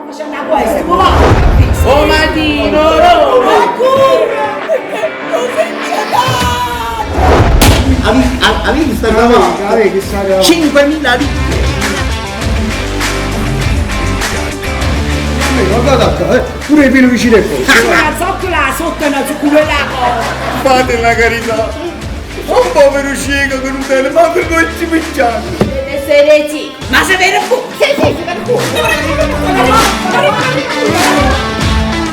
Facendo la quest, come va? O Matino Roma! Avevi sta cravatta? Avevi sta cravatta? 5.000 lire! Guardate qua, eh, pure il vino vicino ai posti. Una zoccola sotto e una zucchina là. Fate la carità! Un povero cieco che non tiene manco il dolce picciano! Deve essere sì. Ma se vede fu! Sì, sì, si vede fu.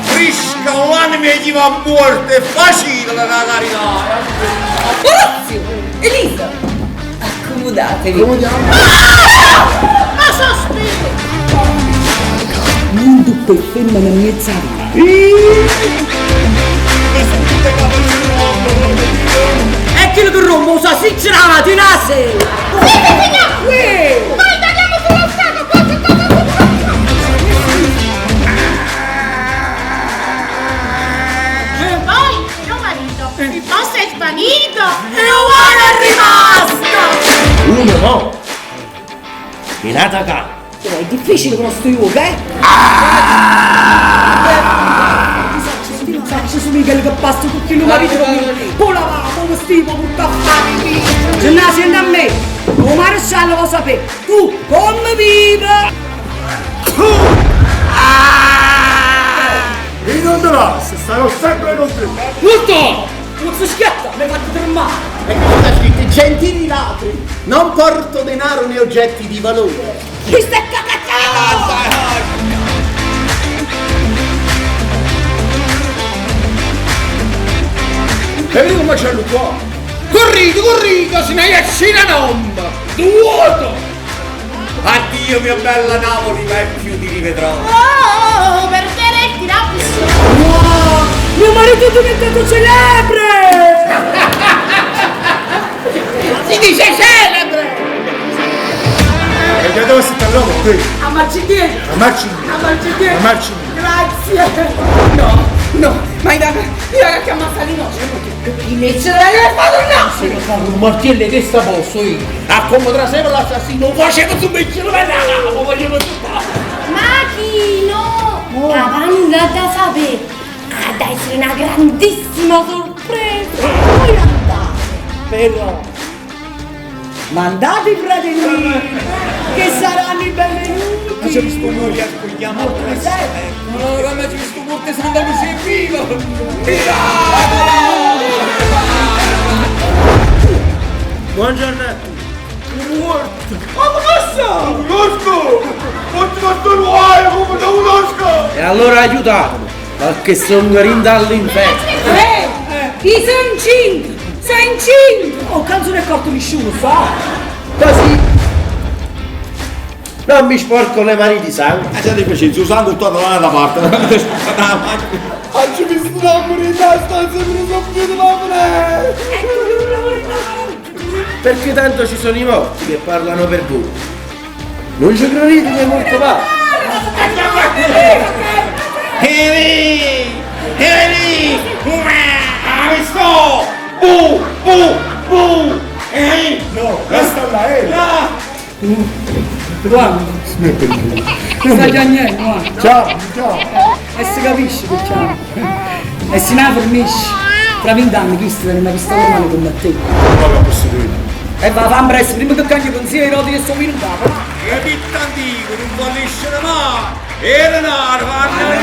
Frisca l'anima di chi va a morte, è facile la carità! Orazio, Elisa, accomodatevi. Accomodiamo. Ma sospiro! Mondo per femmina mezza E quello che rompe usa si la mattina a sera! Sì, sì, signor! Uè! Noi italiamo sullo Stato, cosa, cosa, cosa, Poi, mio marito, il posto è svanito! E uguale è rimasta! Uno no! Minata ca! Però è difficile con sto gioco, eh? Non faccio su Miguel che passa tutti i marito Poi la va, poi vestivo, tutta a fare Gennà, senti a me! O maresciallo lo sapere! Tu come vive? E non te lascio, starò sempre con te. Molto! Non si schiatta, mi hai fatto tremare! E cosa sta scritto? Gentili ladri, non porto denaro né oggetti di valore. Chi sta cacacciando? E vedi come c'è lui qua! Corrito, corrito, se ne esce la nomba! Vuoto! Addio mia bella Napoli, mai più ti rivedrò! Oh, perché il tiramisù? Wow! Mio marito è diventato celebre! Si dice celebre! E già dove sta l'uomo qui? A marci dietro! A marci A marci dietro! A marci Grazie! No, no, ma io da chiamare Salino. Chi ce l'hai fatto no? Se lo fanno un martello che sta posto io. A come traseva l'assassino, faceva su me, ce lo capo, faceva su Ma chi no? La panna da sapere! Ha da essere una grandissima sorpresa! Poi andate! Però mandate i fratellini che saranno i benvenuti! C'è visto noi li accogliamo presto! No, no, ma c'è visto morte Santa Lucia è viva! Buongiorno a tutti! Conosco! Non ti faccio guai come te conosco! E allora aiutatemi, perché sono rinda all'inferno! Eh, I sono cinque! Sono cinque! Oh, cazzo ne è accorto nessuno, sa? Così non mi sporco le mani di sangue. Ma già ti facessi usando tutto da parte. Oggi mi sto morendo la stanza, mi sono più di Perché tanto ci sono i morti che parlano per voi. Non ci credete che è molto va. Ehi! Ehi! Ah, sto! Bu! Bu! Bu! Ehi! No, resta là, eh. Guarda, sta piangendo, guarda. Ciao, ciao. E si capisce che c'è. E si ne fornisce. Tra vent'anni chi sta una pistola in mano come te. Non la posso dire. E va, fa presto, prima che cambio pensiero, che sono venuto. E pitta antico, non fallisce mai! E la narva, non è